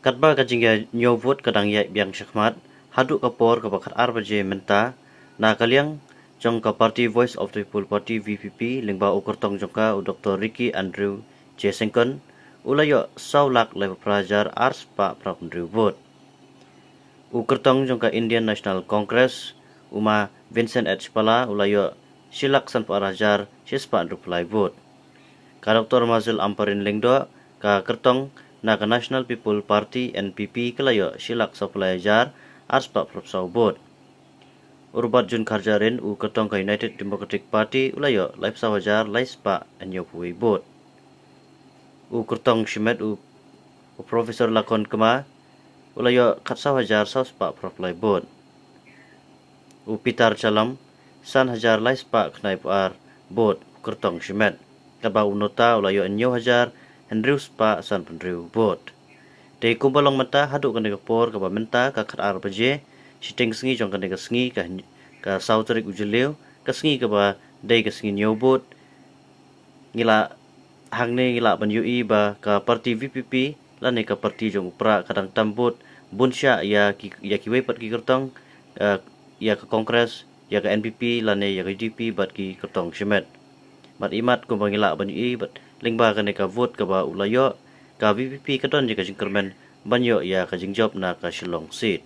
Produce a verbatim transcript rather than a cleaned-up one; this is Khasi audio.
Katba ka jingïañiew vote ka dang ïaid biang shakhmat, haduh ka por kaba khatar baje mynta, na ka liang jong ka party Voice of the People Party, V P P, lyngba u kyrtong jong ka, u Doktor Ricky Andrew J Syngkon, u la ïoh saw lak laiphew phra hajar ar spah phra phew hynriew vote. U kyrtong jong ka Indian National Congress, u ma Vincent H Pala, u la ïoh shi lak sanphew ar hajar shi spah hynriewphew lai vote. Ka Doktor Mazil Ampareen Lyngdoh, ka kyrtong na ka National People Party, N P P, ka la ïoh shi lak sawphew lai hajar ar spah phraphew saw vote. U Robert June Kharjahrin, u kyrtong ka United Democratic Party, u la ïoh laiphew saw hajar lai spah hynñiewphew wei vote. U kyrtong shimet, u, u Professor Lakhon Kma, u la ïoh khatsaw hajar saw spah phraphew lai vote. U Peter Chalam, san hajar lai spah khyndaiphew ar vote, u kyrtong shimet. Katba u NOTA u la ïoh hynñiew hajar hynriew spah sanphew hynriew vote. Te kumba long mynta, haduh kane ka por kaba mynta ka khatar baje, shiteng sngi jong kane ka sngi, ka, ka saw tarik u Jylliew, ka sngi kaba dei ka sngi ñiew vote, ngi la, hangne ngi lah ban ïohi ba ka party V P P lane ka party jong u Prah ka dang tam vote bun shah ïa ki, ïa kiwei pat ki kyrtong, eh, ïa ka Congress, ïa ka N P P lane ïa ka U D P bad ki kyrtong shimet. Bad imat kumba ngi lah ban ïohi bad lyngba kane ka vote kaba u la ïoh, ka V P P ka don ïa ka jingkyrmen ban ïoh ïa ka jingjop na ka Shillong seat.